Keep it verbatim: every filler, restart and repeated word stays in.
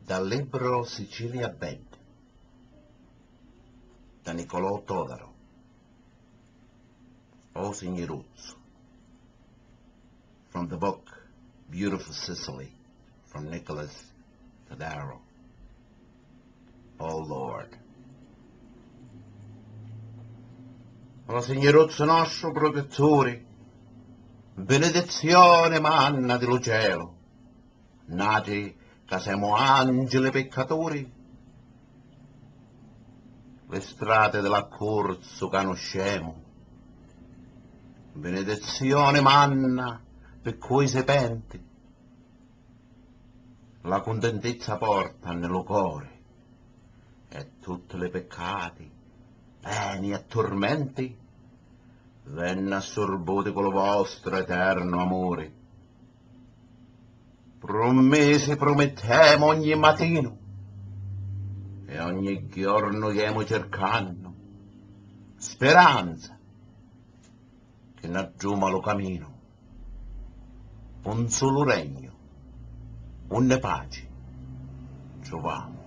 Dal libro Sicilia Bed, da Nicolò Todaro. O Signiruzzu. From the book Beautiful Sicily, from Nicholas Todaro. Oh Lord. O Signiruzzu nostru prutitturi, benedizzioni manna di lu celu. Natri ca semu angili piccaturi, li strati di l'accurzu canuscemu. Benedizzioni manna pi cui si penti, la cuntintizza porta nni lu cori, e tutti li piccati, peni e turmenti, vennu assurbuti cu lu vostru eternu amuri. Prummisi prumittemu ogni matinu e ogni jornu jemu circannu speranza chi n'adduma lu caminu. Un sulu regnu, unni paci truvamu.